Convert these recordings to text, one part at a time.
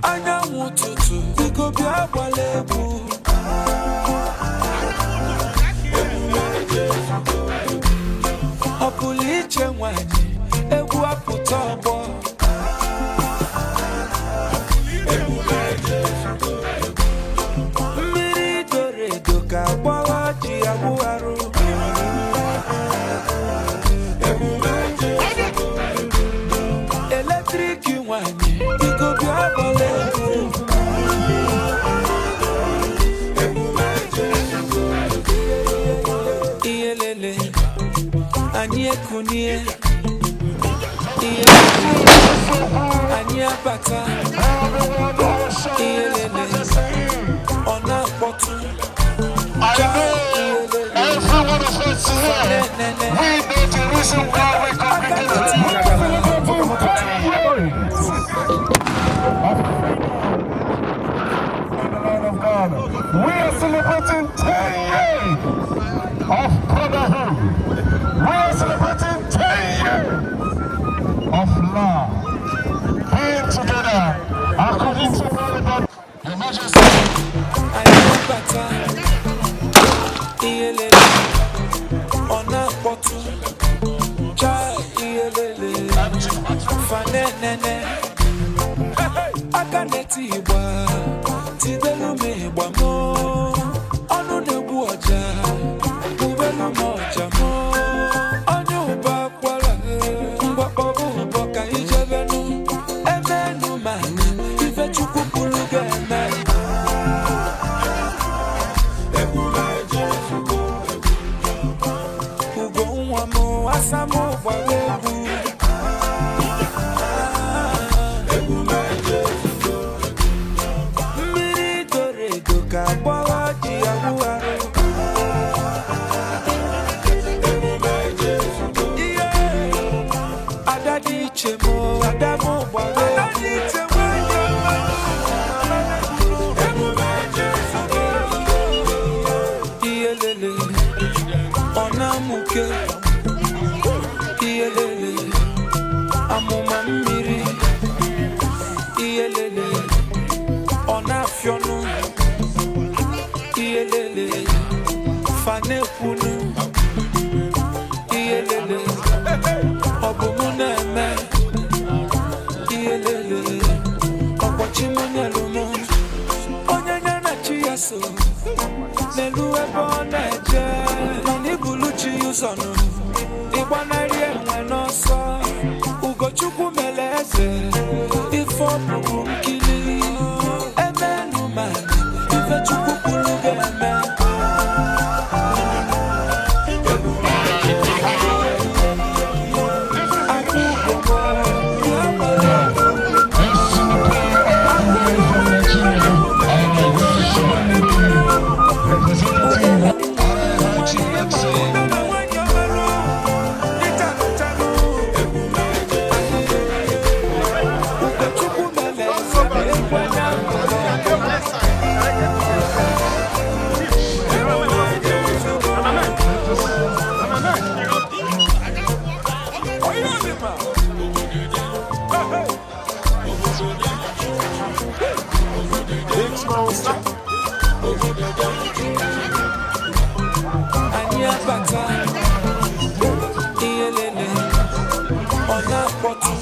Anyanwụ ụtụtụ biko bịa gbala egwu. Ọ pụrụ iche nwanyị egwu apụta ọgbọ. Mmiri doro edo ka agbawa ji agbụgharụ. Eletrik nwanyị biko bịa gbala egwu. Ihe lele anyị ekunie, ihe lele anyị abata, ihe lele ọ na-akpọtụ. I know every one of us here, we know the reason why we congregated. We are celebrating 10 years of freedom in the land of Ghana. We are celebrating 10 years of brotherhood. We are celebrating 10 years of love. Being together according to God. Your Majesty. Anyị abata, ihe lele ọ na-akpọtụ. Chai, ihe lele fanenene aka na-eti ịgba tibelu m ịgba mụ, ọnụ na-egbu ọja bubelu m ọja mụ, onye ụba akwara mgbakpọbụ ụbọ ka ijebenu emenu mana ife Chukwu kwuru ga-eme. Ugo nwa m asa m gbara egwu. Mmiri doro edo ka agbawa ji agbụgharụ. Ihe ada dị iche m, ada m gbara egwu. Ihe lele ọ na-amụke, ihe lele amụma mmiri, ihe lele ọ na-afịọnụ, ihe lele fanekwunu, ihe lele ọ bụ mụ na-eme, ihe lele ọkpọchi mụ nyelu mụ, onye nye na chi ya so n'elu ebe ọ na-eje, mana ibulu chi ya ụzọ nụ ịgbanarị enwe n'ọsọ. Ugochukwu mere eze ife ọbụbụ nkili emenu mana ife Chukwu kwuru ga-eme. Akwụ ụgwọ bịa gbara egwu. Ugochukwu mere eze na-ekwe anya. Anyị abata, ihe lele ọ na-akpọtụ.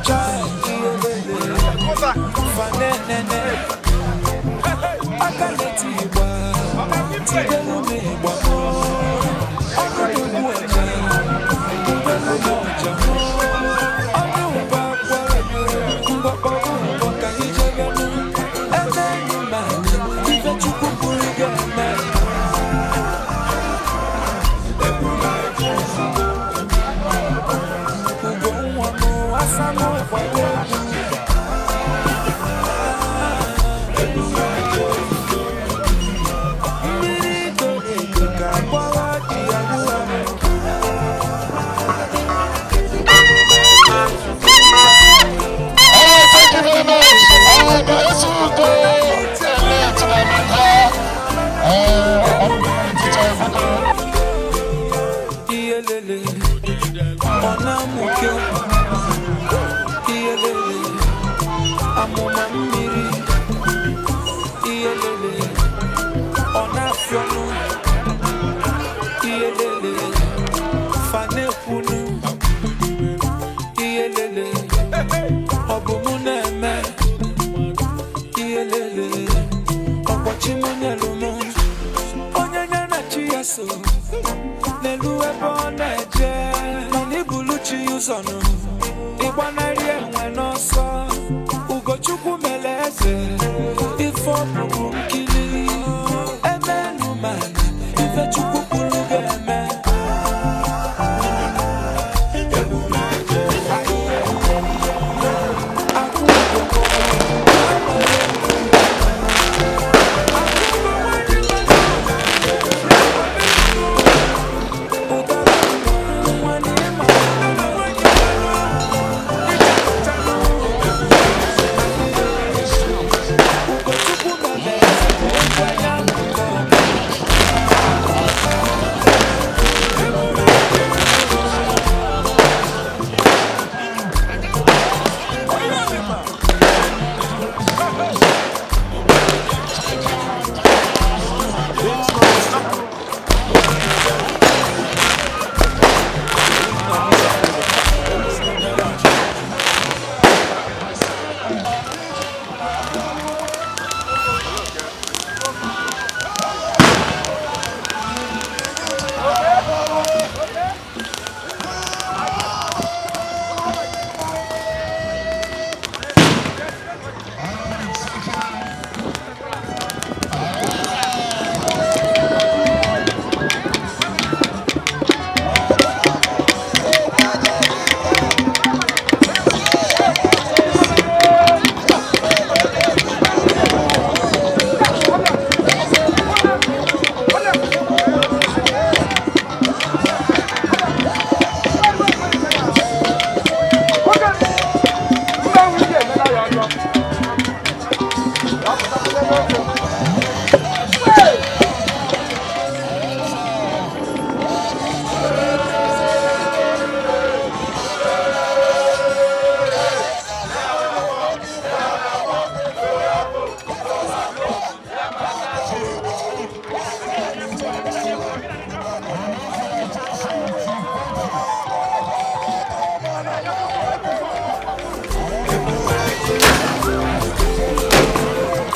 Chai, ihe lele fanenene aka na-eti ịgba tibelu m ịgba mụ, ọnụ na-egbu ọja bubelu m ọja mụ, ọnụ ụba akwara mgbakpọrọ ụbọ ka ijebenu emenu ma ife Chi m nyelu m. Onye ya na chi ya so n'elu ebe ọ na-eje, mana ibulu chi ya ụzọ nụ, ịgbanarị enwe n'ọsọ. Ugochukwu mere eze, ife ọbụbụ nkili emenu, mana ife Chukwu kwuru ga-eme. Akwụ ugo. Ugochukwu mere eze, onye ya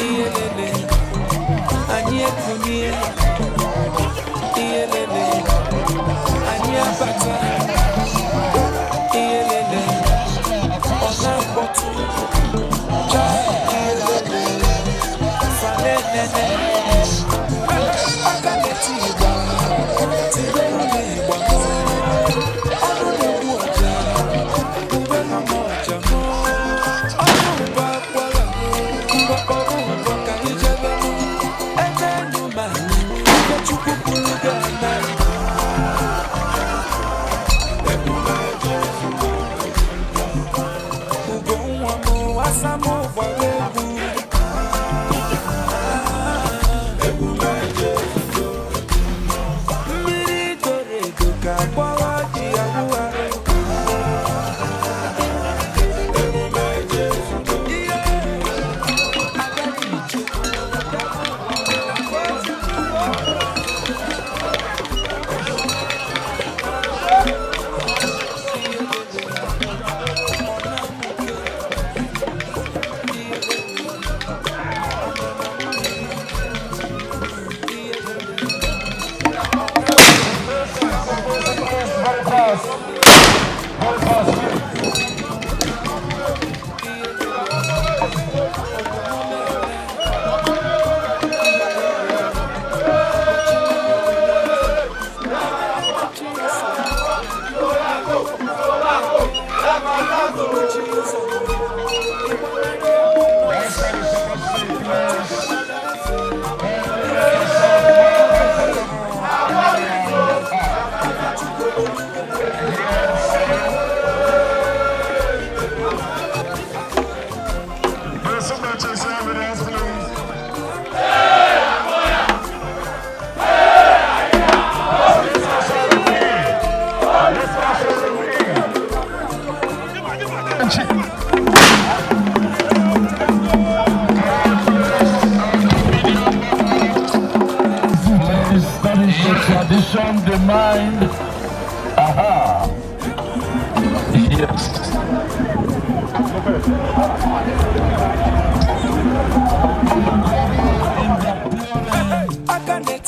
Iyelele, anyị ekunie. Iyelele, anyị abata. Iyelele, ọ na-akpọtụ. Cha, iyelele, fanenene. Aka na-eti ịgba, tibere m ịgba m. Ọnụ na-egbu ọja, bubere m ọja m. Ọnụ ụba akwara, mgbakọrọ ụbọ ka anyị jebe nụ. Ebe enu ma ife Chukwu kwuru ga-eme. Ugo nwa m, asa m gbara egwu. Mmiri doro edo ka agbawa ji awụ arụ. Ihe agaghị iche.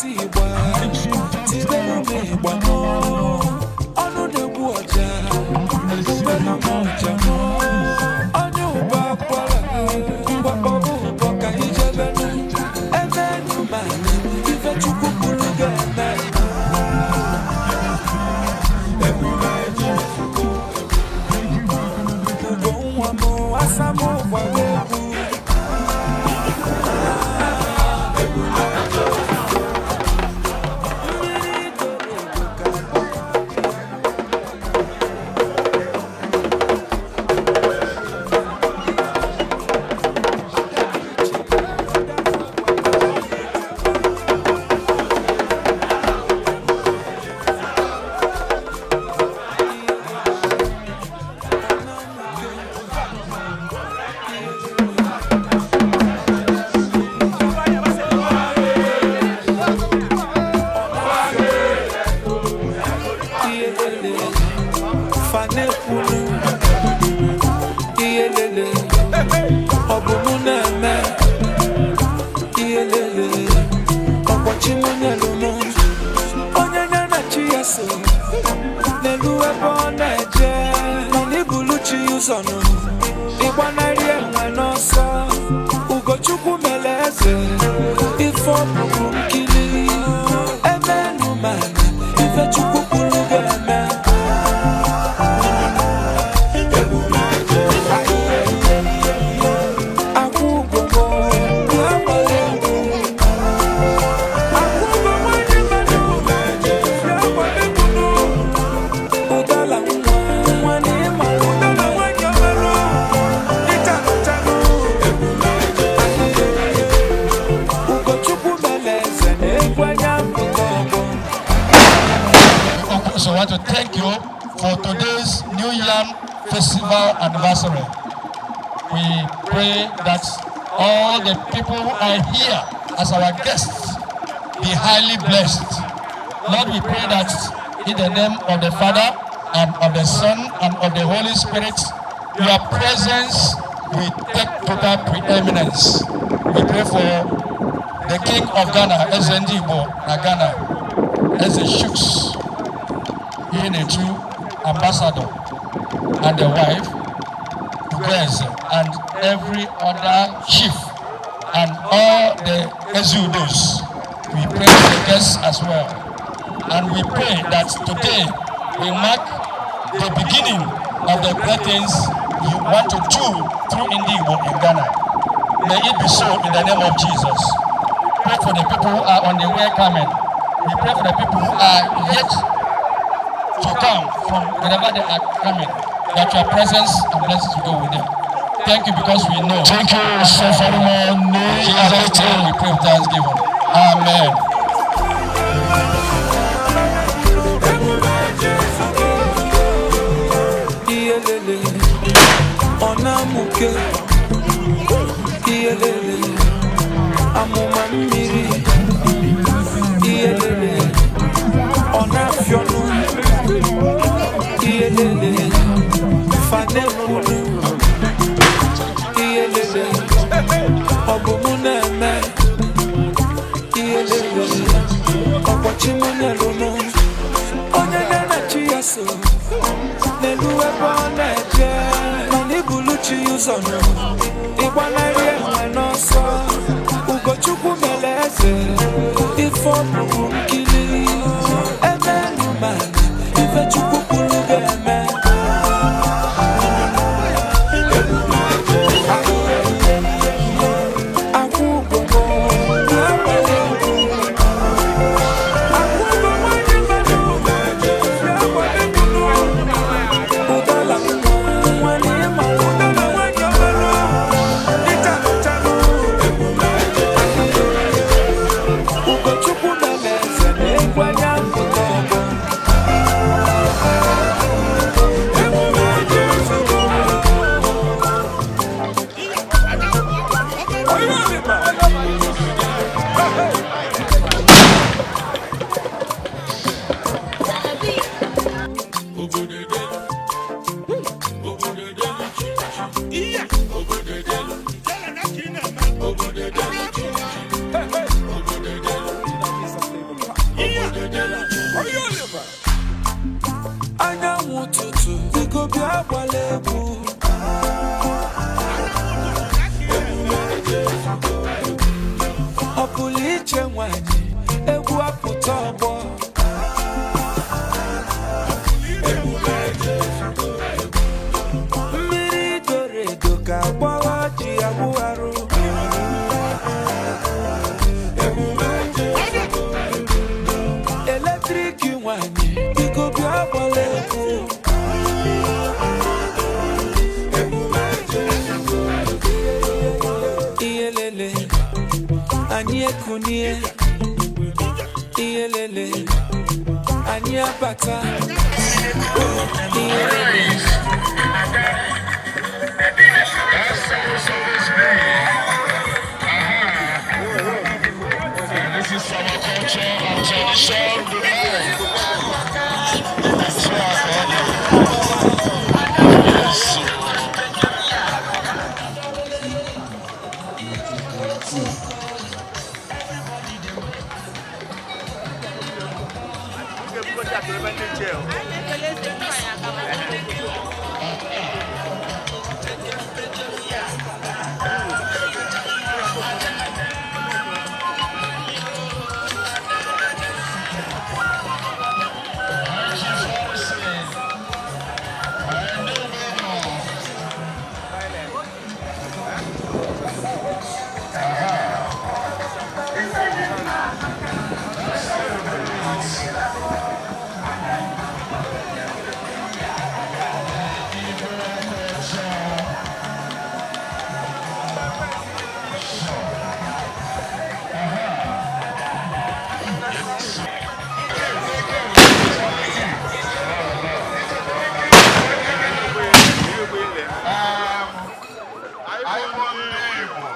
na-eti ịgba, tibelu m ịgba m. Ọnụ na-egbu ọja, bubelu m ọja m. Onye ụba akwara, ngwakọba ụbọ ka ijebenu. Emenu mana ife Chukwu kwuru ga-eme. Ugo nwa m, asa m gbara egwu. Mmiri doro edo ka. Iyelele, fanekwulu. Iyelele, ọ bụ mụ na-eme. Iyelele, ọkpọchi mụ nyelu mụ. Onye ya na chi ya so n'elu ebe ọ na-eje, mana ibulu chi ụzọ nụ, ịgbanarị enwe n'ọsọ. Ugochukwu mere eze, ife ọbụbụ nkili. Emenu mana ife Chukwu kwuru ga-eme. Akwụ ụgwọ m, bịa gbara egwu. Akwụ ụgwọ nwanyị mmadụ, bịa gbara egwu nụ. Ụdala nwa, nwa na ịma, ụdala nwanyị ọmarụ, ịchanụ chanụ. Ugochukwu mere eze na-egwu anya mpụta ọgbọ. So I want to thank you for today's New Yam Festival anniversary. We pray that all the people who are here as our guests be highly blessed. Lord, we pray that in the name of the Father and of the Son and of the Holy Spirit, your presence will take total preeminence. We pray for the King of Ghana, Eze Ndigbo na Ghana, Eze Shooks, Ihenetu ambassador and the wife, Ugeze, and every other chief and all the Ezudos. We pray for the guests as well. And we pray that today we mark the beginning of the great things you want to do through Ndigbo in Ghana. May it be so in the name of Jesus. Pray for the people who are on the way coming. We pray for the people who are yet to come from wherever they are coming, that your presence and blessings will go with them. Thank you, because we know. Thank you so very much. In Jesus' name we pray with thanksgiving. Amen. Iyelele, ọ na-amụke. Iyelele, amụma mmiri. Iyelele, ọ na-afịọnụ. Iyelele, fanekwulu. Iyelele, ọ bụ mụ na-eme. Iyelele, ọkpọchi mụ nyelu mụ. Onye ya na chi ya so n'elu ebe ọ na-eje, mana ibulu chi ụzọ nụ, ịgbanarị enwe n'ọsọ. Ugochukwu mere eze, ife ọbụbụ nkili. Emenu mana ife Chukwu kwuru ga-eme. Akwụ ụgwọ m, bịa gbara egwu. Akwụ ụgwọ nwanyị mmadụ, bịa gbara egwu nụ. Ụdala nwa, nwa na ịma, ụdala nwanyị ọmarụ, ịchanụ chanụ. Ugochukwu mere eze na-egwu anya mpụta ọgbọ. Anyị ekunie. Ihe lele, anyị abata. Ihe lele. That's how it's supposed to be. And this is our culture and tradition. Goodbye. So I Yes. Anyị bụ ndị Igbo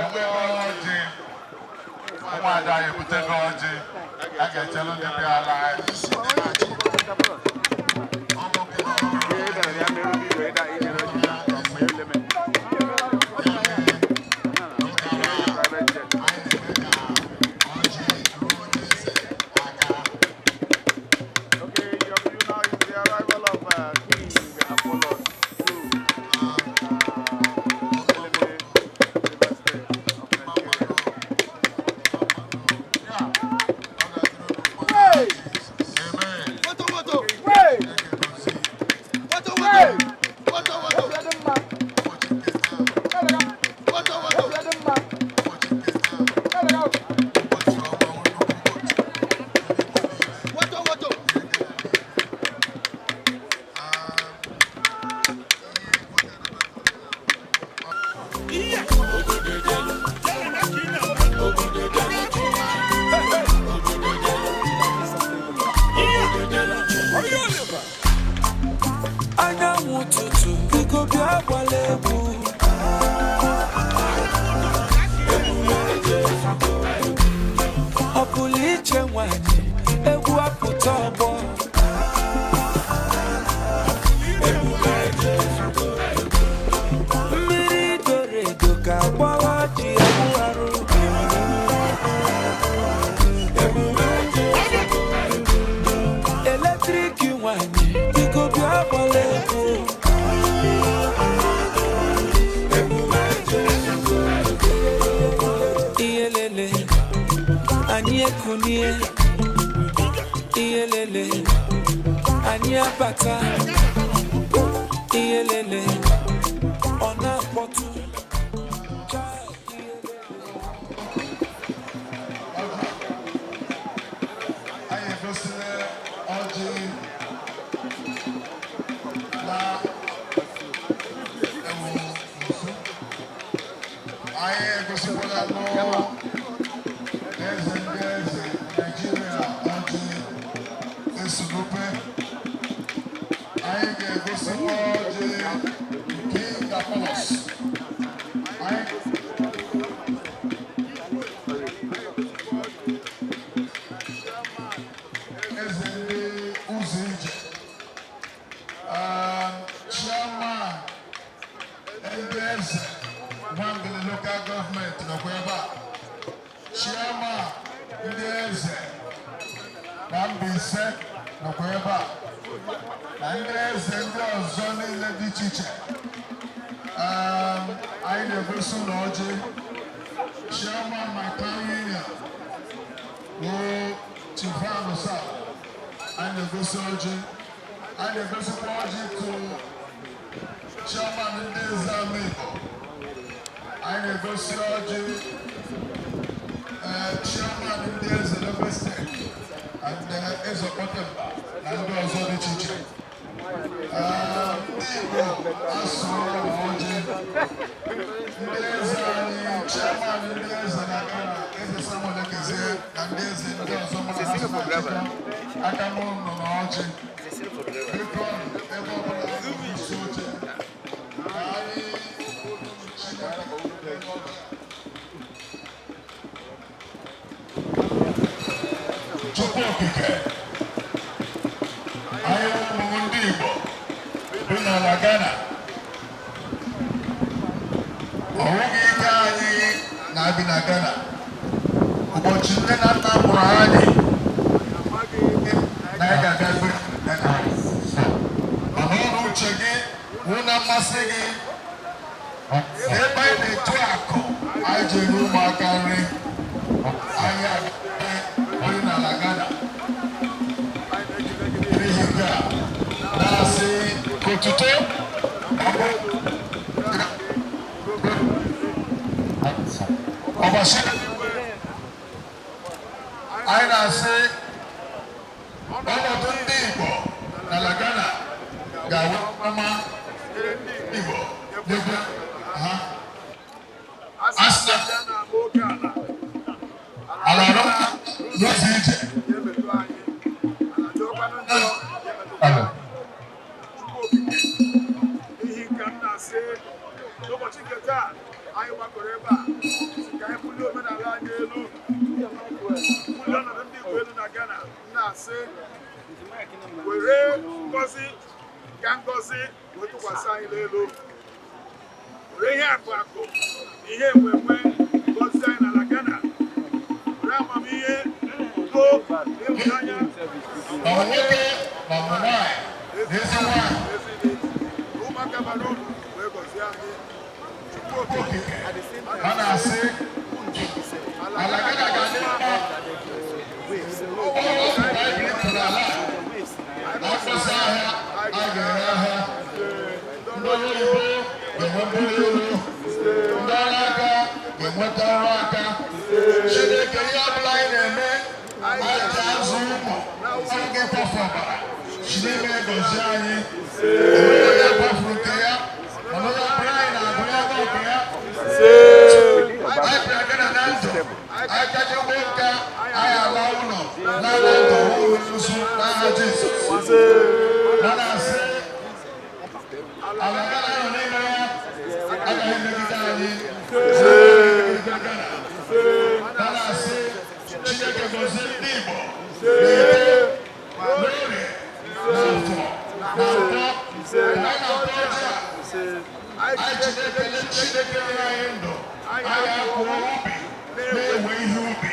enweghị ọjị. Ụmụada anyị ebutego ọjị a ga-echere ndị bịa ala anyị. Okay, your view now is the arrival of King Apollo II, Eleme, Rivers State of Nigeria. Amen. Moto moto. Hey! Moto moto. Moto moto. Moto moto. Moto moto. Anyanwụ ụtụtụ, biko bịa gbala egwu. Ọ pụrụ iche nwanyị, egwu apụta ọgbọ. Mmiri doro edo ka agbawa ji egbu arụ. Electric nwanyị, biko bịa gbala egwu. Ihe lele, anyị ekunie. Ihe lele, anyị abata. Ihe lele, ọ na-akpọtụ. Chai, ihe lele. Anyị egosila ọjị na ewu nsu. Anyị egosikwala nụ eze ndị eze Naijiria ọjị esunupe. Anyị ga-egosikwa ọjị King Apollos. Anyị eze ndị ụzọ ije, chairman ndị eze Nwangele Local Government nọkwa ebe a, chairman ndị eze na Mbaise nọkwa ebe a, na ndị eze ndị ọzọ niile dị iche iche. Anyị na-egosi ụlọ ọjị chairman my town union bụ Chief Anusa. Anyị na-egosi ọjị, anyị na-egosikwa ọjị to chairman ndị eze Amaigbo. Anyị na-egosi ọjị chairman ndị eze Lagos State and eze Okpotemba na ndị ọzọ dị iche iche. Ndị Igbo asụrụ ọjị ndị eze anyị. Chairman ndị eze na Ghana, Eze Samuel Ekezie, na ndị eze ndị ọzọ mụ na ha so na-achịkọ aka n'ụlọ na ọjị. Biko, ebe ọbụla isi oche ka anyị chịkọta. Chukwu Okike, anyị ụmụ ndị Igbo bi n'ala Ghana, ọ nweghị ike anyị na-abi na Ghana. Ụbọchị nne na nna mụrụ anyị na anyị ga-abịa biri na Ghana, mana ọrụ uche gị wụ na mmasị gị ebe anyị na-etu akụ anyị ji ere ụmụaka nri, anyị abịa biri n'ala Ghana. N'ihi nke a, na-asị ka otuto ọbọchị anyị na-asị ọnọdụ ndị Igbo n'ala Ghana ga-awụ ọma Igbo n'ebe ha asị na ala nọ n'ụzọ ije. Alo. N'ihi nke m na-asị, n'ụbọchị nke taa anyị gbakọrọ ebe a sị ka anyị bulie omenala anyị elu, bulie ọnọdụ ndị Igbo elu na Ghana. M na-asị, were ngọzi ka ngọzi wee tụkwasị anyị n'elu, were ihe akụ akụ na ihe enwe enwe gọzie anyị n'ala Ghana, were amamihe, udo na ịhụnanya. Ma ọ nwoke ma ọ bụ nwaanyị na ezi nwaanyị. Ụmụaka bara uru wee gọzie anyị. Chukwu Okike, Ha na-asị ala Ghana ga-adị mma. Ọ bụrụ na anyị bilitụrụ ala a, na mkpesa ahịa a ga-ere ahịa, ndị ọrụ oyibo ga-enwe mbuli elu, ndị ọrụ aka ga-enweta ọrụ aka. Chineke, ihe ọbụla anyị na-eme, anyị ji azụ ụmụ oge kwafu ọbara, Chineke gọzie anyị. Enweghị onye kwafuru nke ya, mana onye ọbụla anyị na-agụ ya bụ nke ya. Anyị bịara Ghana na ndụ anyị kacha gbo nka, anyị ala ụlọ n'ala ndụ ụlọ nzu n'aha Jizọs. Mana asị ala Ghana nọ n'ime ya agaghị emegide anyị, emegide Ghana. Mana asị Chineke gọzie ndị Igbo n'Eke, n'Orie, n'Afọ, na Nkwọ. Anyị na-atọ ọjị a, anyị Chineke, Chineke nyere anyị ndụ, anyị akụ ubi na-ewe ihe ubi.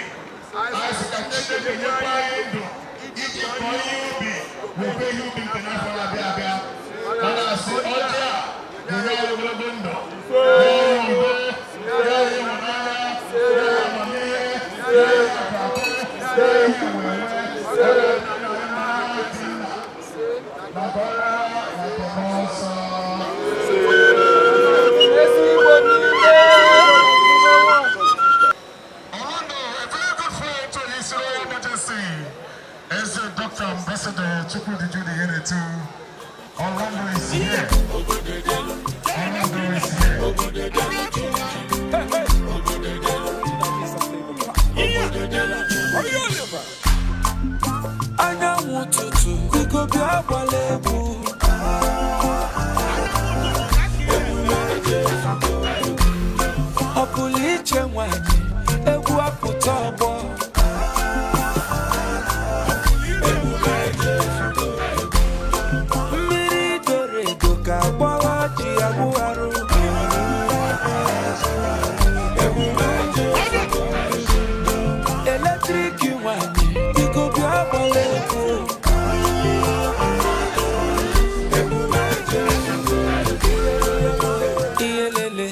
Anyị sị ka Chineke nyekwa anyị ndụ iji kọọ ihe ubi, wekwa ihe ubi nke n'afọ na-abịa abịa. Mana asị ọjị a ga-enye anyị ogologo ndụ, nye anyị udo, nye anyị ịhụnanya, nye anyị amamihe, nye anyị akụ akụ, nye anyị ihe enwe enwe, na Ọkpara na nke Mmụọ Nsọ. Ezigbo niile. Orlando, a very good friend to His Royal Majesty, Eze Dr. Ambassador Chukwudi Judy Ihenetu. Orlando is here. Orlando is here. Anyanwụ ụtụtụ, biko bịa gbala egwu. Ọ pụrụ iche nwanyị, egwu apụta ọgbọ. Mmiri doro edo ka agbawa ji agwụgharụ. Electric nwanyị, biko bịa gbala egwu. Ihe lele,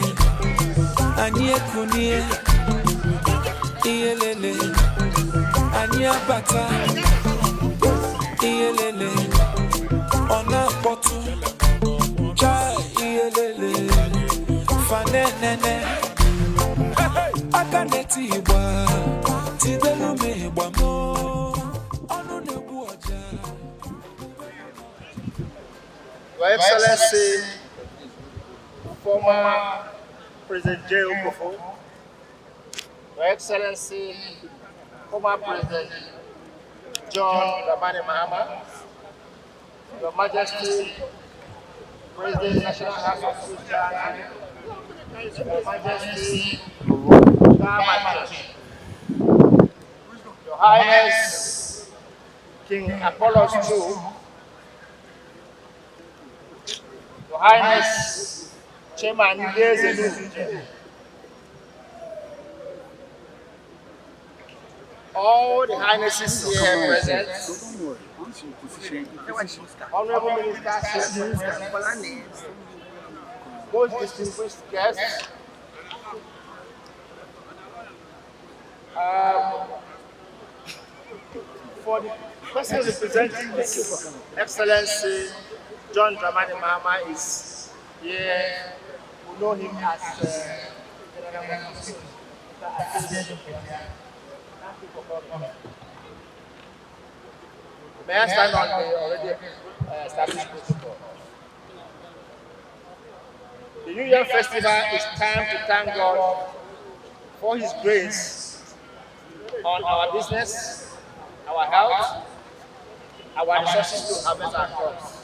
anyị ekunie. Ihe lele, anyị abata. Ihe lele, ọ na-akpọtụ. Chai, ihe lele, fanenene. Aka na-eti ịgba, tidelu m ịgba m. Ọnụ na-egbu ọja. Your Excellency, former President J. Kufuor, Your Excellency, former President John Dramani Mahama, Your Majesty, President National House of Chiefs Ghana, Your Majesty, Ghana, Your Highness, King Apollos II, Your Highness, Chairman Ndeze, all the highnesses here present, honorable ministers here present, most distinguished guests, for the person representing His Excellency John Dramani Mahama is here. We know him as General Mr. Thank you for coming. May I stand on the already established protocol? The New Yam Festival is time to thank God for His grace on our business, our health, our resources to harvest our crops.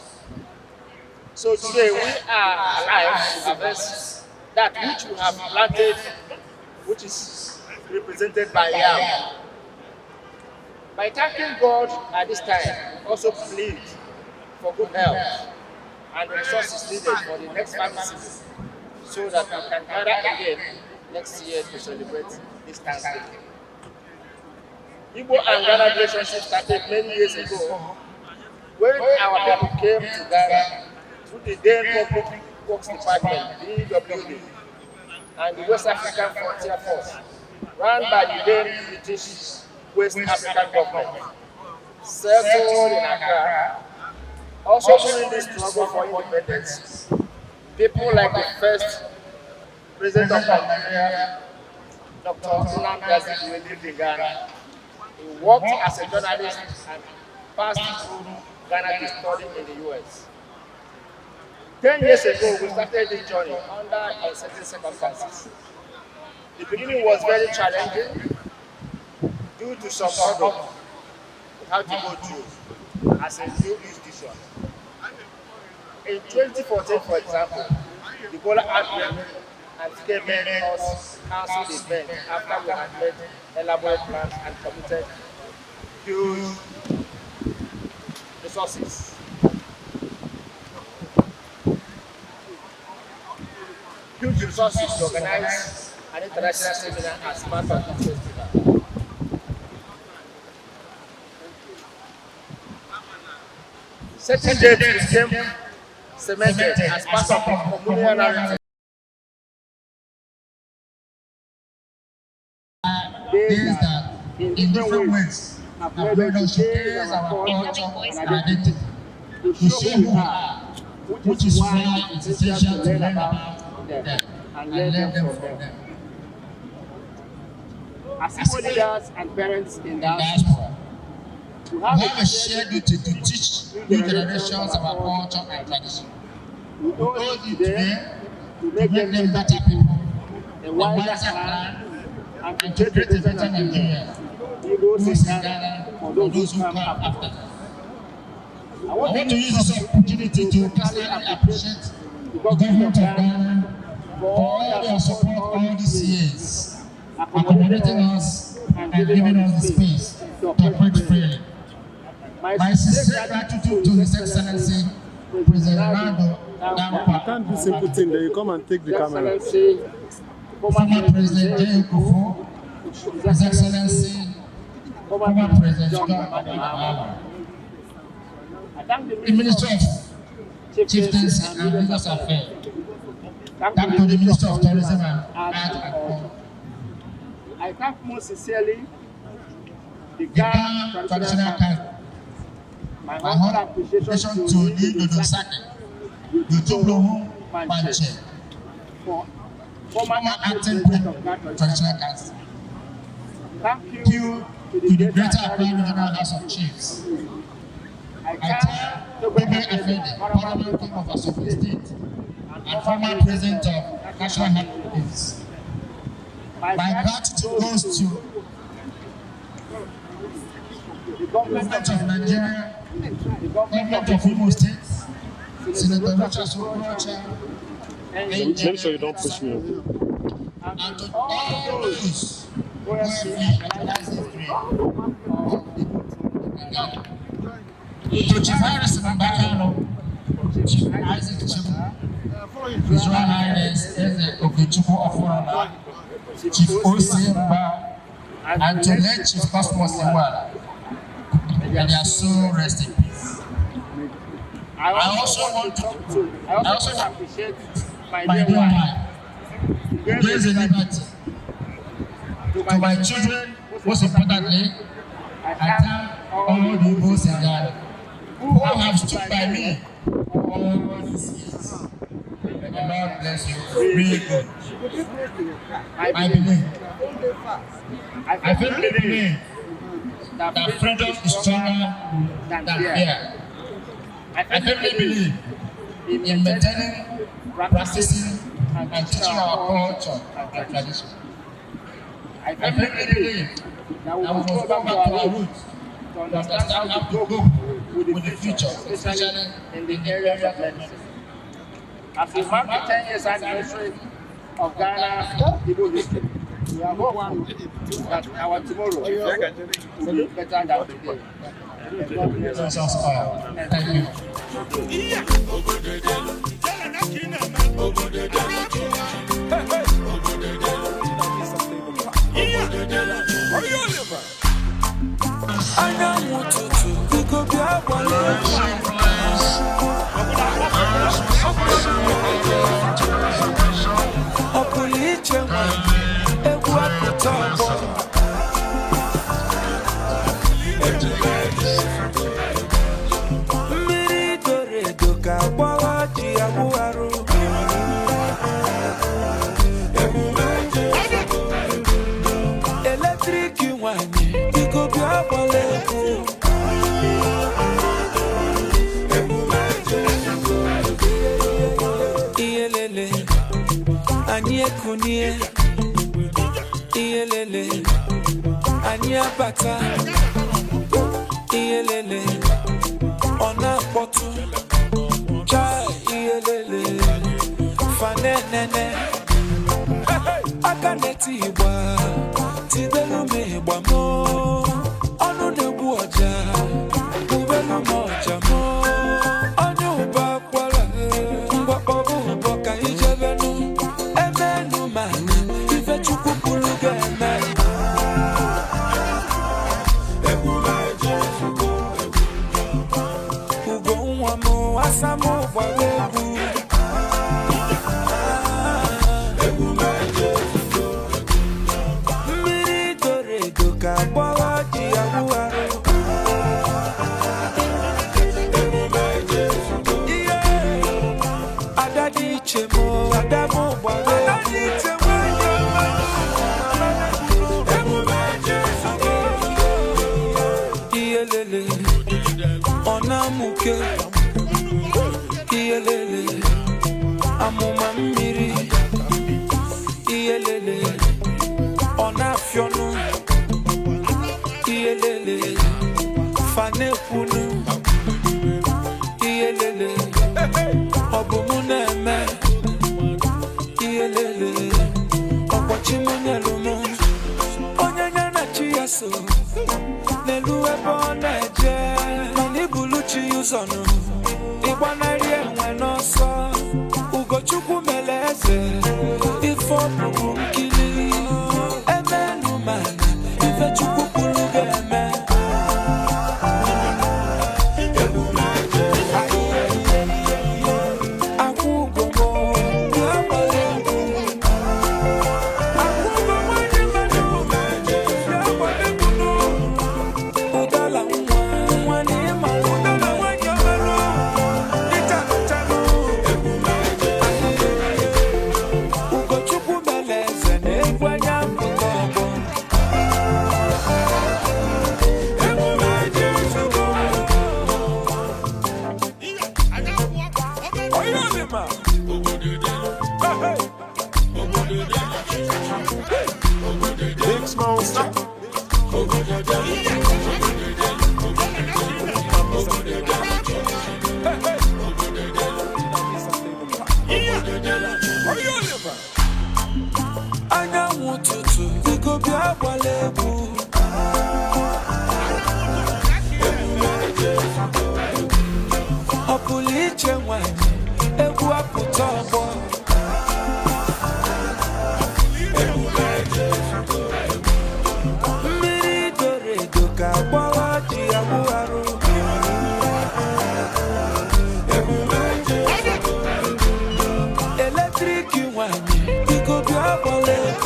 So today we are alive to harvest that which we have planted, which is represented by yam. By thanking God at this time, we also plead for good health and the resources needed for the next farming season so that we can gather again next year to celebrate this Thanksgiving. Igbo and Ghana relationship started many years ago when our people came to Ghana through the then Public Works Department, BWD, and the West African Frontier Force, run by the then British West African government, settled in Accra. Also during this struggle for independence, people like the first president of Nigeria, Dr. Nnamdi Azikiwe, lived in Ghana. He worked as a journalist and passed through Ghana to study in the US. 10 years ago, we started this journey under uncertain circumstances. The beginning was very challenging due to some hurdles we had to go through as a new institution. In 2014, for example, the Ebola outbreak and scare made us cancel the event after we had made elaborate plans and committed huge resources. Huge resources to organize an international seminar as part of this festival. Certain dates became cemented as part of the communal narrative. Days that in different ways have made us showcase our culture and identity, to show who we are, which is why it's essential to learn about them and learn them from them. As Igbo leaders and parents in In diaspora, diaspora, we we have have a shared duty to teach new generations our culture and tradition. We We owe owe it it to to them them to to make make them them better better people, a a wiser wiser clan, clan, and to and to create a create a better better Nigeria. Nigeria. Igbos Those in in Ghana Ghana for for those those who who come come after. after us. I I want want to to use use this this opportunity opportunity to to personally personally appreciate appreciate the the government government of of Ghana Ghana for for all all their their support support all all these these years, years, accommodating accommodating us us and and giving giving us us the the space space to to operate operate freely. freely. My My sincere sincere gratitude gratitude to to His His Excellency Excellency President President Nado Nado Dankwa Dankwa Can't do simple thing, then you come and take His the camera. Excellency former former President President J. J. Kufuor, His His Excellency Excellency former former President President John John Dramani Dramani Mahama. Mahama, I thank the the Minister Minister of of Chieftaincy Chieftaincy and and Religious Religious Affairs. Affairs, Thank thank to to the the Minister Minister of of Tourism Tourism and and Art Art and and Culture. Culture, I thank most sincerely the the Ghana Ghana Traditional Traditional Council. Council. My My humble humble appreciation appreciation to to Nii Nii Dodo Dodo Saki, Saki, the the Otublohum Otublohum Mantse, Mantse, for former former acting acting president of president Ghana Traditional Traditional Council. Council. Thank Thank you you to the to the Greater Greater Accra Accra Regional Regional House House of of Chiefs. Chiefs. I I thank thank Togbe Togbe Afede, Afede, Paramount Paramount King King of of Asogli Asogli State State and and former former president president of of National National House House of of Chiefs. Chiefs. My gratitude goes to the government government of Nigeria, the government government of Imo State, Senator Rochas Okorocha, Make sure you don't push me. And to all those who helped me realize this dream of the Ghana. To Chief Harrison Mbakano, Chief Isaac Chibu, His Royal Highness Eze Okechukwu Ofurala, Chief Osi Mba, and to late Chief Cosmos Iwala. May their soul rest in peace. I I also want to, I also want to appreciate my my dear dear wife, wife, Grace and Liberty, to to my children, most importantly, I I thank all the Igbos in Ghana who have stood by me all these years. May the Lord bless you really good. I I believe, believe, I I firmly believe that that freedom is stronger than than fear. fear. I I firmly believe in maintaining, practicing, and teaching our culture and tradition. I I firmly believe that we that we must must go back to our roots to understand how to cope with the future, especially in the areas of medicine. As we mark the 10 years anniversary of Ghana Igbo history, we are hopeful that our tomorrow will be better than today. May God bless Bless us all. Thank you. Anyanwụ ụtụtụ, biko bịa gbara egwu. Ọ pụrụ iche nwanyị, egwu apụta ọgbọ. Mmiri doro edo ka agbawa ji agwụ arụ. Eletrik nwanyị, biko bịa gbara egwu. Ihe lele, anyị ekunie. Ihe lele, anyị abata. Ihe lele, ọ na-akpọtụ. Chai, ihe lele, fanenene. Aka na-eti ịgba, tibelu m ịgba mụ. Ọnụ na-egbu ọja, gbubelu m ọja mụ. Onye ụba akwara, ngwakpọbụ ụbọ ka ijebenu. Emenu mana, ife Chukwu kwuru ga-eme. Ugo nwa m, asa m gbara egwu. Mmiri doro edo ka agbọghọ ji awụ arụ. Ihe ada dị iche m, ada m gbara egwu. Ihe lele, ọ na-amụke. Ihe lele, amụma mmiri. Ihe lele, ọ na-afịọnụ. Ihe lele, fanekwunu. Ihe lele, ọ bụ mụ na-eme. Ihe lele, ọkpọchi m nyelu m. Onye ya na chi ya so n'elu ebe ọ na-eje, mana ibulu chi ya ụzọ nụ, ịgbanarị enwe n'ọsọ. Ugochukwu mere eze, ife ọbụbụ nkili. Emenu mana ife Chukwu kwuru ga-eme. Akwụ ugo m, bịa gbara egwu. Akwụ ugo nwanyị mmadụ, bịa gbara egwu nụ. Ụdala nwa, nwa na ịma, ụdala nwanyị ọmarụ, ịchalụchalụ. Ugochukwu mere eze.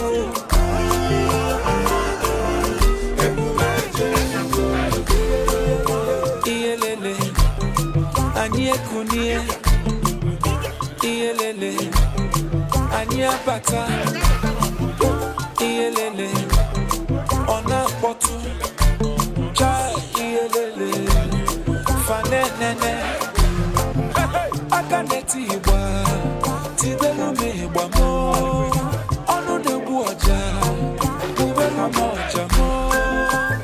egwu. Ihe lele, anyị ekunie. Ihe lele, anyị abata. Ihe lele, ọ na-akpọtụ. Chai, ihe lele, fanenene. Aka na-eti ịgba, tibelu m ịgba mụ. Ọnụ na-egbu ọja, gbubelu m ọja mụ.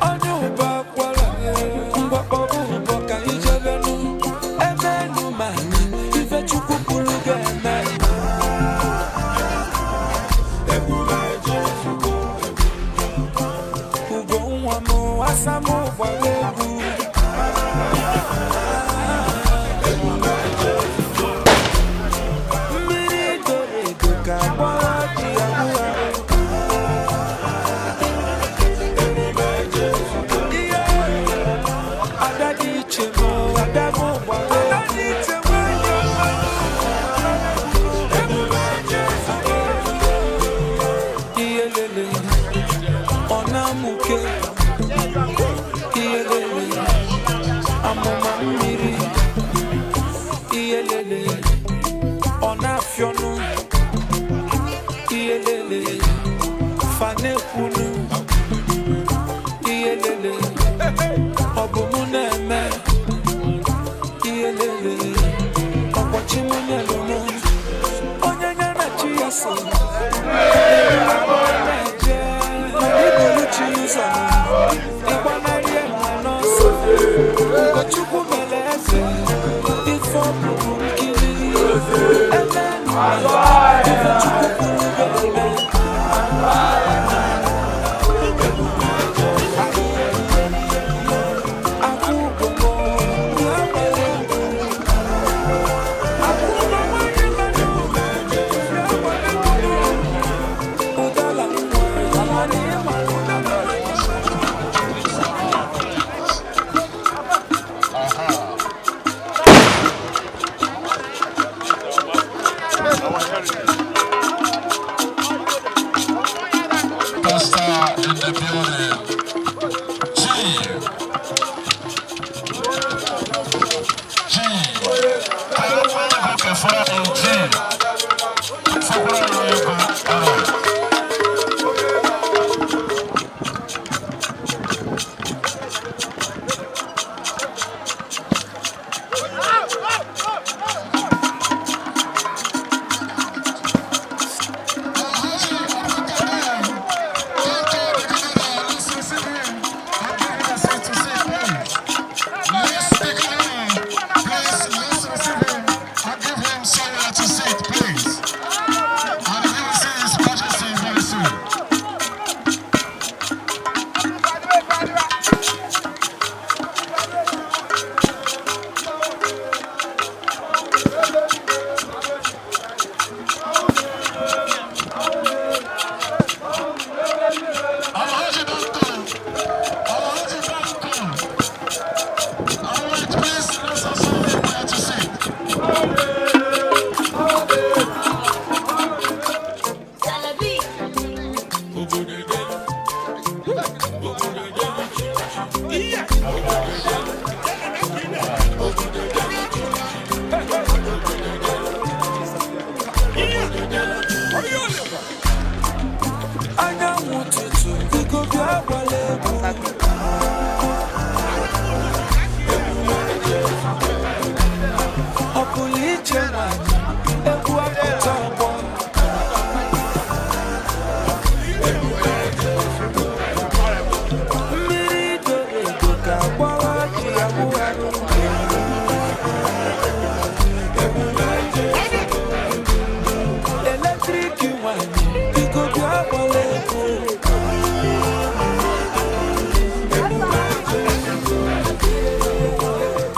Onye ụba kwara, mgbakpọbụ ụbọ ka ijebenu. Emenu ma ife Chukwu kwuru ga-eme. Ugo nwa m, asa m gbara egwu. Mmiri doro edo ka gbara ji ahụ ahụ. Ihe ada dị iche m, ada m gbara egwu. Ihe lele, ọ na-amụke. Ihe lele, amụma mmiri. Ihe lele, ọ na-afịọnụ. Ihe lele, fanekwunu. Ihe lele, ọ bụ mụ na-eme. Ihe lele, ọkpọchi mụ nyelụ mụ. Onye ya na chi ya so na-eje, mana iburu chi ụzọ ịgbanarị enwe n'ọsọ. Ugochukwu mere eze, ife ọ bụrụ nkiri. Ebe ife Chukwu kwuru ga-eme. Akwụ ụgwọ ya gbara egwu. Akwụ ụgwọ nwanyị mmadụ ya gbara egwu. Ụdala nwa ụdala. Pastor in the building. Chief. G. Kefra in G. Fokura Yego. Alright. Anyanwụ ụtụtụ, biko bịa gbara egwu. Ọ pụrụ iche nwanyị, egwu apụta ọgbọ. Mmiri doro edo ka gbara ji ahụ arụ. Eletrik nwanyị, biko bịa gbara egwu.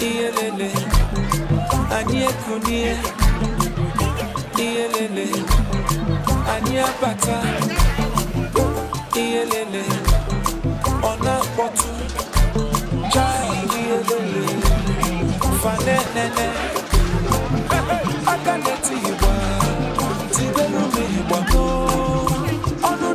Ihe lele, anyị ekunie. Ihe lele, anyị abata. Ihe lele, ọ na-akpọtụ. Chai, ihe lele, fanenene. Aka na-eti ịgba, tibelu m ịgba mụ. Ọnụ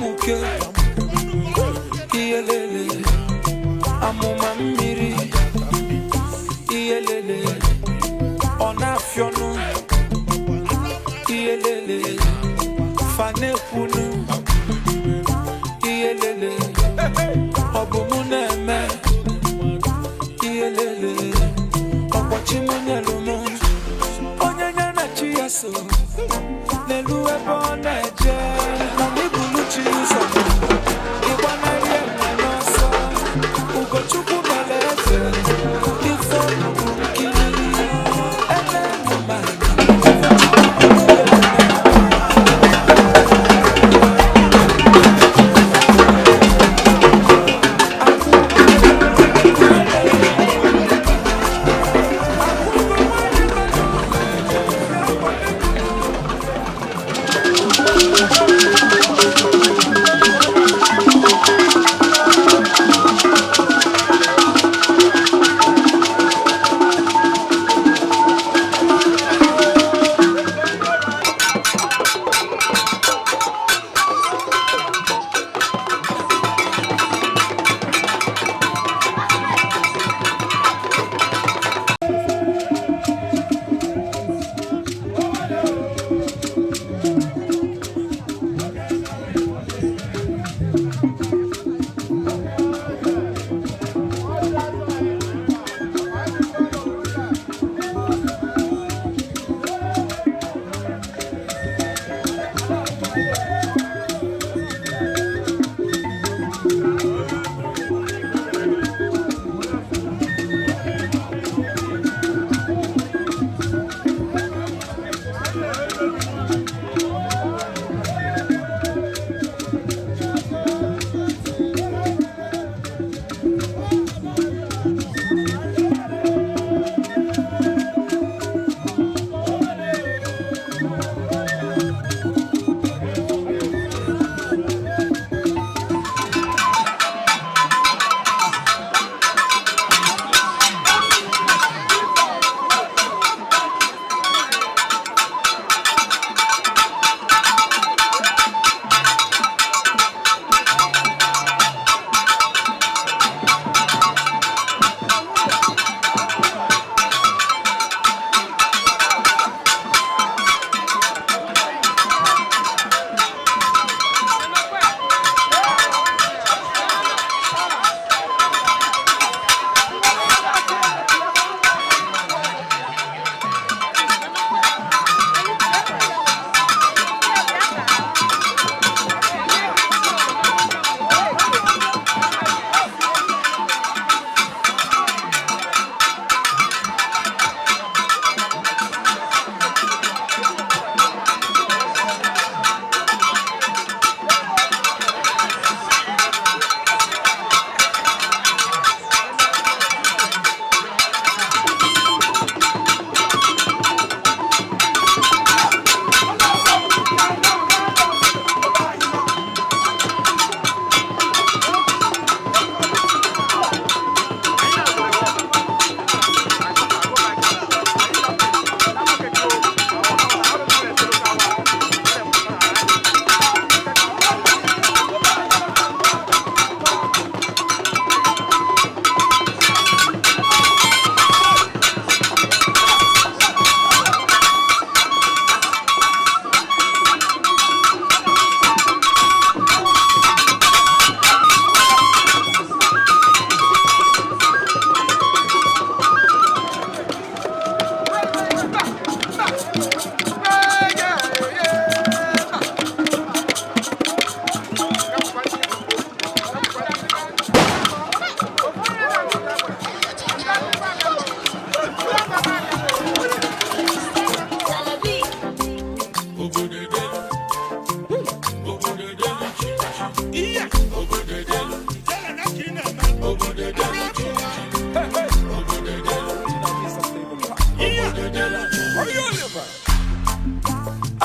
Na-amụke iyelele, amụma mmiri iyelele, ọ na-afịọnụ iyelele, fanekwunu iyelele, ọ bụ mụ na-eme iyelele, ọkpọchi mụ nyelu mụ, onye nye na chi ya so n'elu ebe ọ na-eje, mana ibulu chi ụzọ ịgbanarị enwe n'ọsọ. Ugochukwu mere eze ife ọnụbụ nkiri ebe enuma.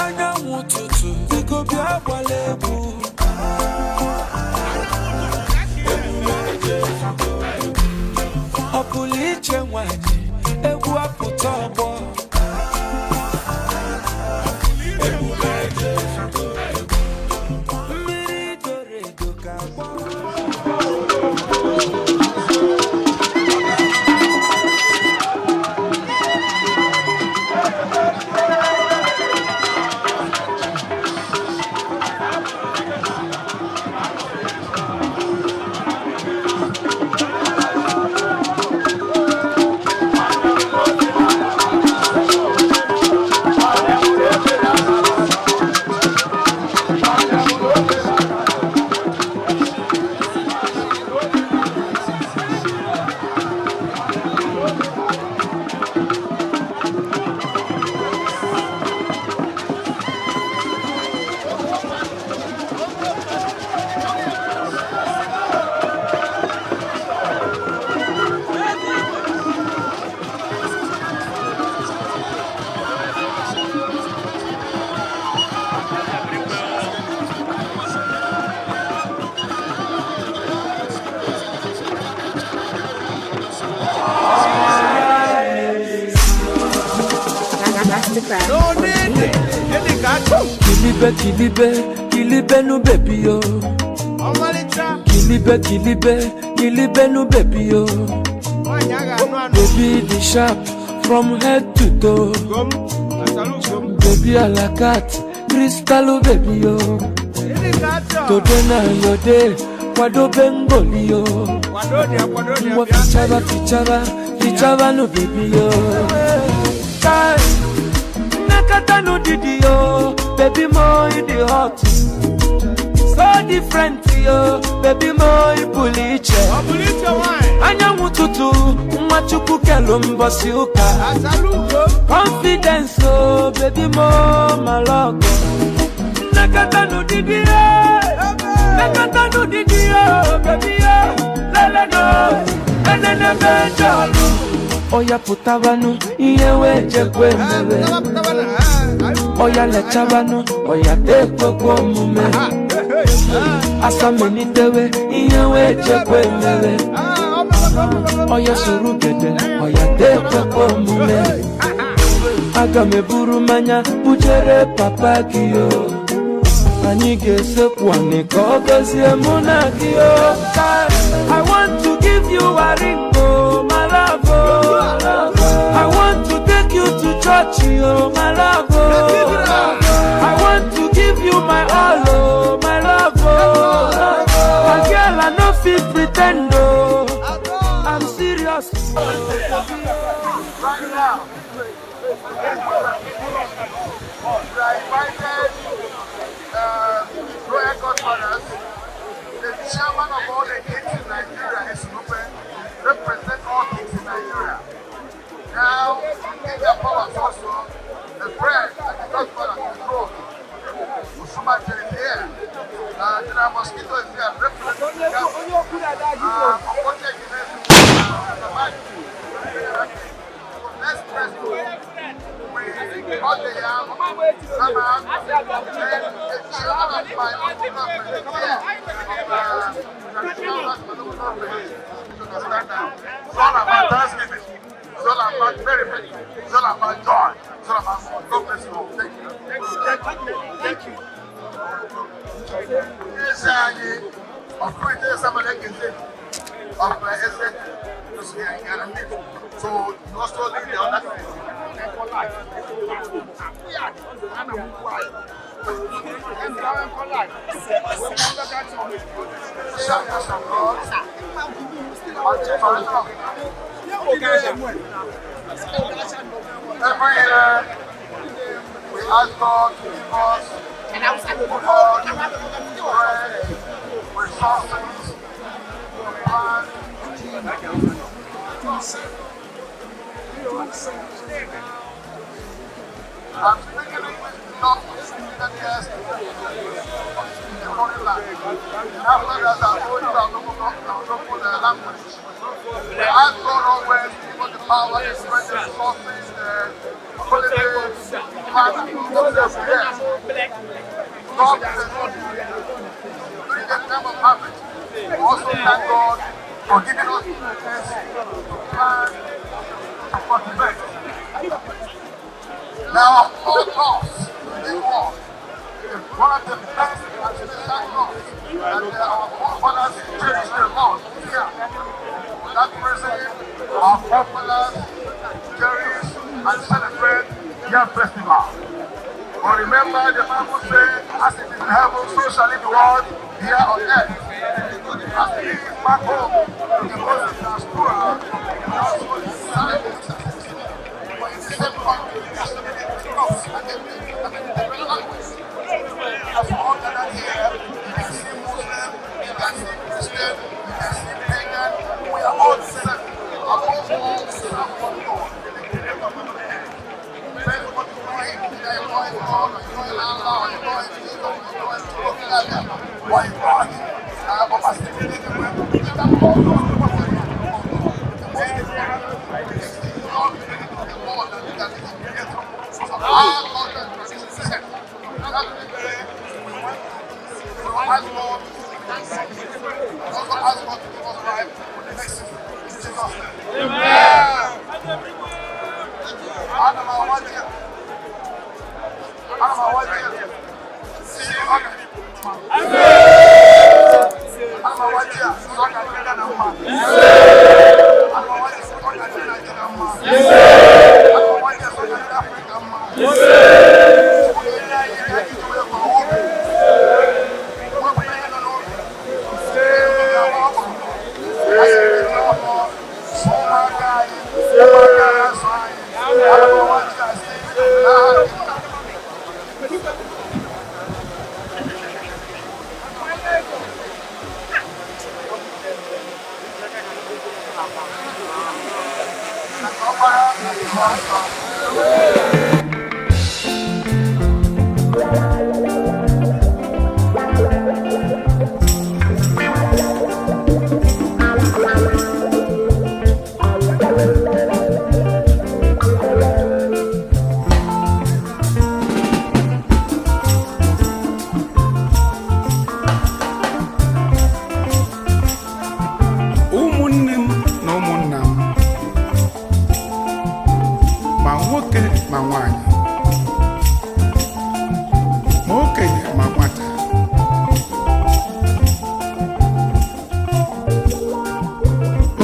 Anyanwụ ụtụtụ, biko bịa gbala egwu. Ọ pụrụ iche nwanyị, egwu apụta ọgbọ. Mmiri doro. N'onene, ịdị ka achọ. Kilibe, kilibe, kilibe nu baby yo. Ọmalịcha. Kilibe, kilibe, kilibe nu baby yo. Nwaanyị a ga-anụ anụ. Baby the sharp from head to toe. Gom, asalu gom. Baby a la carte, crystal baby yo. Ịdị ka achọ. Today na your day, kwado bengoli yo. Kwado dị ya, kwado dị ya, Ngwa bịa. fichaba, fichaba, fichaba no baby yo. Kai, nakata no didi yo, baby mo in the hot. So different yo, baby mo ipuliche. Ọ bụrụ iche nwaanyị. Anyanwụ tutu, nwa Chukwu kelu mbọsị ụka. Asalu gom. Confidence oh, baby mo malọgọ. Nakata no didi yo, nakata no didi yo, baby yo, lele no, enene mejọlụ. Oya pụtabanụ, ihe wee jekwe mere. Pụtaba, pụtaba na, ah, anyị- Oya lechabanụ, oya tekwekwe omume. Ah, hey, hey, ah. Asamelitewe, ihe wee jekwe mere. Ah, ọ bụrụ, ọ bụrụ, ọ bụrụ. Oya soro gede, oya tekwekwe omume. Aga m eburu mmanya bujere papa gị o. Anyị ga-esekwu anị ka ọ gọzie mụ na gị o. Kai, I want to give you a ring, oh, my love, oh. I want to take you to church, oh, my love, oh. I want to give you my all, oh, my love, oh. My girl, I no fit pretend, oh. I'm serious. Right now, we are invited royal godfathers, the chairman of all the kings in Nigeria, Esunupe, represent all kings in Nigeria. Now, in their powers also, the friend and the godfather of the throne, Usuma is here. General Mosquito is here, representing the government. Okotie Guinness, Let's press go. We got the yam, Sama, then the chairman of my local government is here, of traditional my local government. To understand that it's all about thanksgiving, it's all about merriment, it's all about joy, it's all about God bless you all. Thank you. Thank you. Thank you. Eze anyị, ọkụrịta Esamalekeze of Eze is here in Ghana. So you also lead the other Every year, we ask God to give us food, bread, resources, to plant. I'm speaking English not to speak the guest in the foreign land. After that, I go into our local language. We ask God always to give us the power, the strength, the resources, the ability to plant and to yes. God is a good during the time of harvest. We also thank God for giving us the grace to plant, to cultivate. Now, all crops in the world is one of the best and special crops that our forefathers cherished the most here. For that reason, our forefathers cherish and celebrate their festival. But remember, the Bible says, as it is in heaven, so shall it be what? Here on earth. As it is back home, the Muslims are plural, and also celebrate. But in the same country, there are so many crops and different languages. As we all gather here, you can see Muslim, you can see Christian, you can see pagan. We are all the same. Above all, we serve one God, the creator of heaven and earth. Depends what you call him. Either you call him God, or you call him Allah, or you call him Jesus, or you call him Why God? But as the we can all those people for the most important is the Lord, the Lord that is the creator. So our culture and tradition is set. That way, we want to ask God to also ask God to give us life for the next season. In Jesus' name. Amen. Ana m awa ji Ụmụnne m na ụmụnna m, ma nwoke ma nwanyị, ma okenye ma nwata,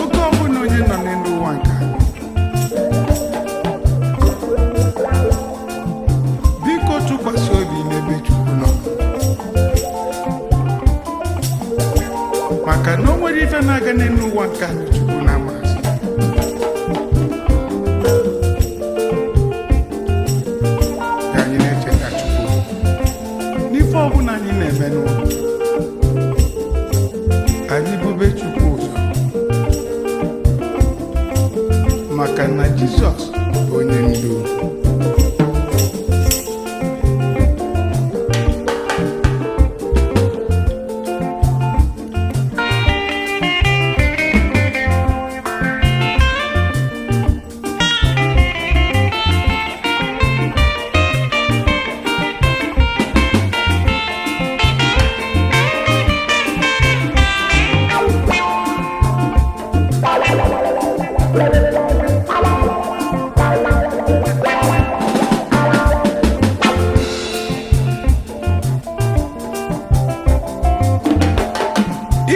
oge ọbụla onye nọ n'elu ụwa nke a, biko tụkwasị obi n'ebe Chukwu nọ, maka na o nwere ife na-aga n'elu ụwa nke a na Chukwu na-amasị. Ka anyị na-echeta Chukwu n'ife ọbụla anyị na-eme n'ụwa, anyị bube Chukwu ụzọ, maka na Jizọs bụ onye ndu.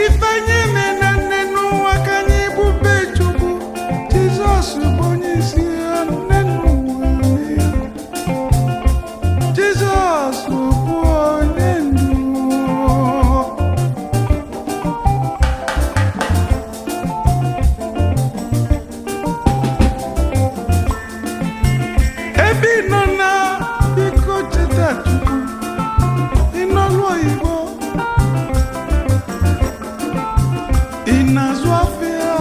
Ife anyị na nne n'ụwa, ka anyị bube Chukwu. Jizọs bụ onye isi ha nne n'ụwa ya. Jizọs bụ onye ndu. Ebe ị nọ na, biko cheta Chukwu. Ị nọlụ oyibo, ị na-azụ afịa,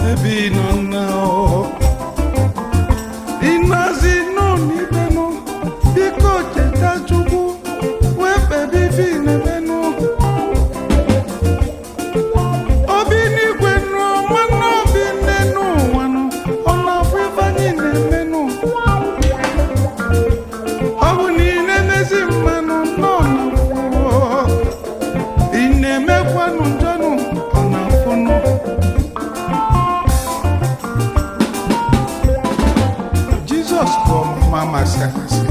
ebe ị nọ na, ị na-azị nọ n'ibenụ, biko cheta Chukwu wee kpebe ife ị na-emenụ. Obi n'igwe nụ, nwanne, obi nne n'ụwa nụ, ọ na-afụ ife anyị na-emenụ. Ọ bụ na ị na-emezi mmanụ nọ na, ị na-emekwanụ njọnụ, ọ na-afụnụ. Jizọs bụ ọmụma amasị amasị.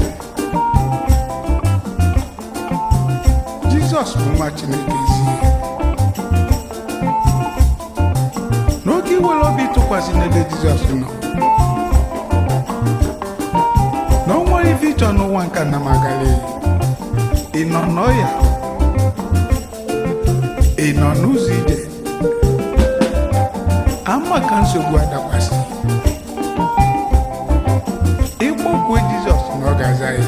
Jizọs bụ nwa Chineke ezi ihe. N'oge iwere obi tụkwasị n'ebe Jizọs nọ, na o nwere ife ịchọ n'ụwa nke na magali. Ị nọ n'ọya, ị nọ n'ụzọ ije, ama ka nsogbu adakwasị, ịkpọkwue Jizọs na ọ ga-aza ya.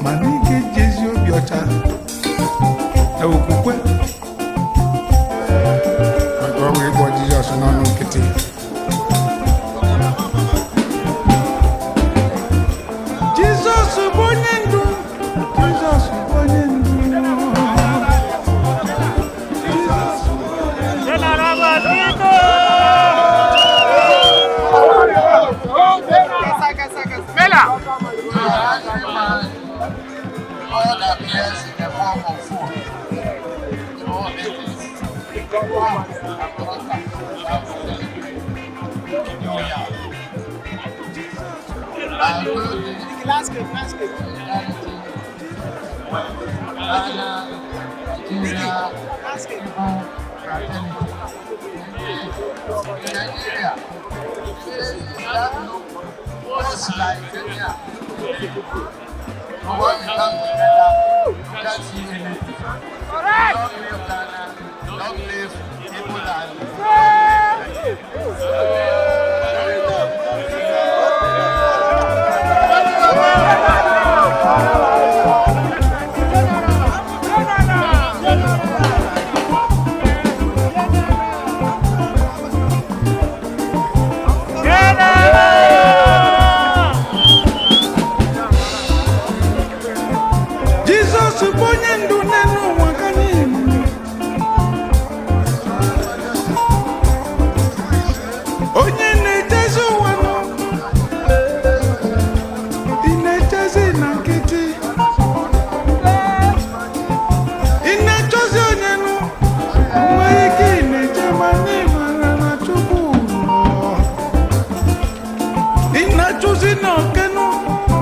Mana ị ga-eji ezi obi ọcha na okwukwe, maka ọnwụ ịkpọ Jizọs n'ọnụ nkịtị. Jizọs bụ onye ndu. Jizọs bụ onye ndu. Jizọs bụ onye ndu. All appears in the form of food. So it is New Yam. I will the solidarity Ghana, Nigeria, Igbo fraternity. Indeed, in Nigeria, places that look most like Kenya today. But when we come together, you can't see anything. Long live Ghana, long live Igbo land, long live Nigeria. na okenụ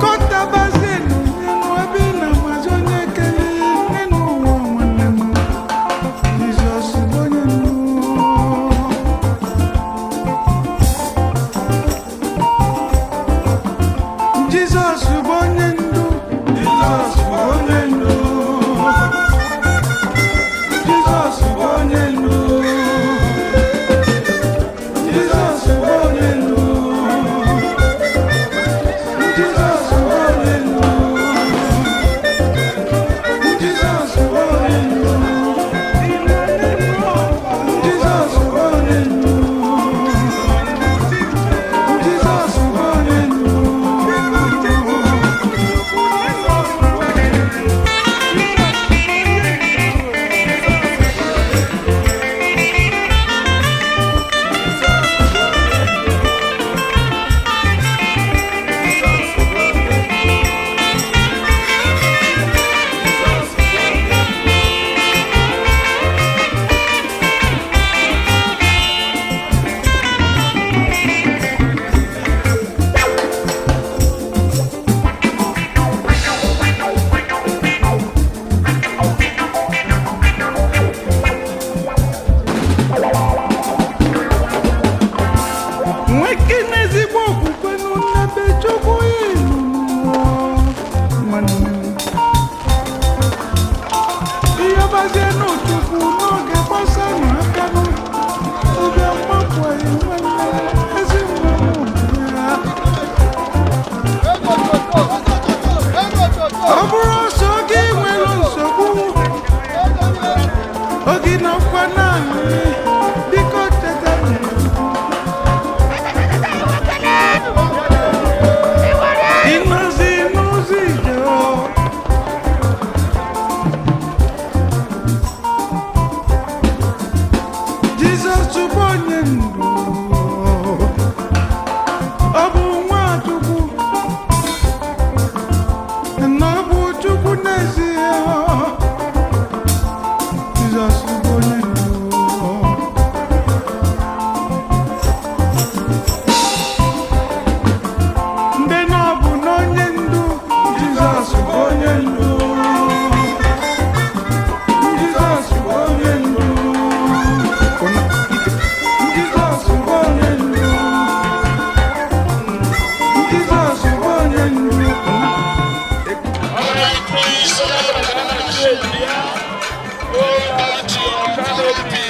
kọtabazie n'elu ebe ị na-amazi onye kele n'elu ụwa nwanne m. Jizọs bụ onye ndu. Jizọs bụ onye ndu. Jizọs bụ onye ndu. Jizọs bụ onye ndu. Jizọs bụ onye ndu. Jizọs bụ onye ndu. Jizọs bụ onye ndu. Jizọs bụ onye ndu. Jizọs bụ onye ndu. Nweke n'ezigbo okwukwe n'ebe Chukwu ịnọ nwanne m. Ihe ọbazie n'Chukwu n'oge gbasanụ aka n'obi agbapụghị nwanne ezi mmanụ ya. Ọ bụrụ ọsọ gị nwere nsogbu, oge nọkwa naanị, biko cheta na Ịnọzi n'ụzọ ije ọ. Jizọs bụ onye ndu, ọ bụ nwa Chukwu, na ọ bụ Chukwu n'ezie. Jizọs bụ onye ndu. Ndị na-abụ n'onye ndu, Jizọs bụ onye ndu. Jizọs bụ onye ndu. Jizọs bụ onye ndu. Jizọs bụ onye ndu. Alright, please. Go back to your canopy.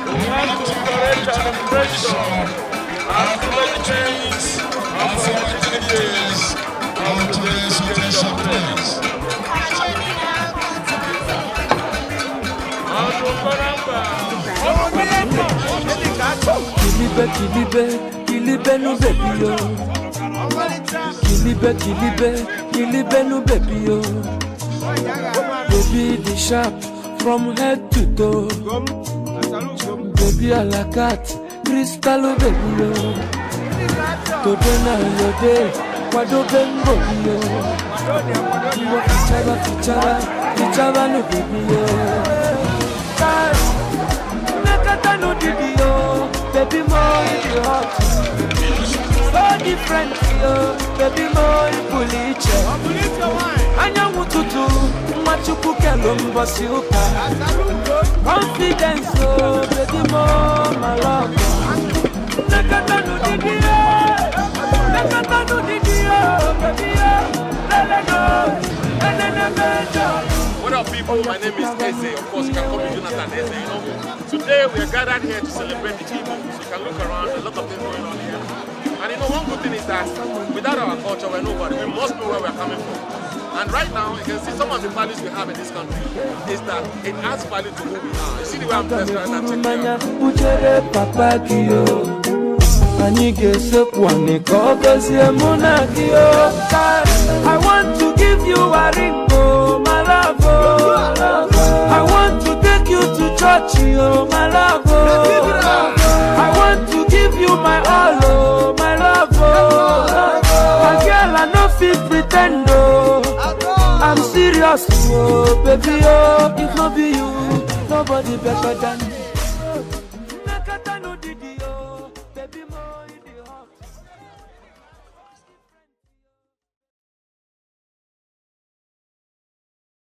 We want to correct our impression, our pledges, our opportunities on today's occasion, please. Kilibe, kilibe, kilibe no baby yo. Kilibe, kilibe, kilibe no baby yo. Baby the sharp from head to toe. Baby a la cat, crystal baby yo. Today na your day, kwado bembo yo. Iwo fichaba, fichaba, fichaba no baby yo. Nakata no didi yo, baby mo you hot. So different yo, baby mo ipuliche. Anyanwụ tutu, nwa Chukwu kelu mbọsị ụka. Confidence oh, baby mo my love. Nakata no didi yo, nakata no didi yo, baby yo, lele no, enene mejo. What up, people? My name is Eze. Of course, you can call me Jonathan Eze. You know, today we are gathered here to celebrate the Igbos. You can look around, a lot of things going on here. And you know, one good thing is that without our culture, we're nobody. We must know where we're coming from. And right now, you can see some of the values we have in this country is that it adds value to who we are. You see the way I'm dressed right now? Check me out. Bujere papa gị o, anyị ga-esekwu anị ka ọ gọzie mụ na gị o. I want to give you a ring, oh, my love, oh. I want to take you to church, oh, my love, oh. I want to give you my all, oh, my love, oh. My girl, I no fit pretend, oh. I'm serious, oh, baby, oh. If no be you, nobody better than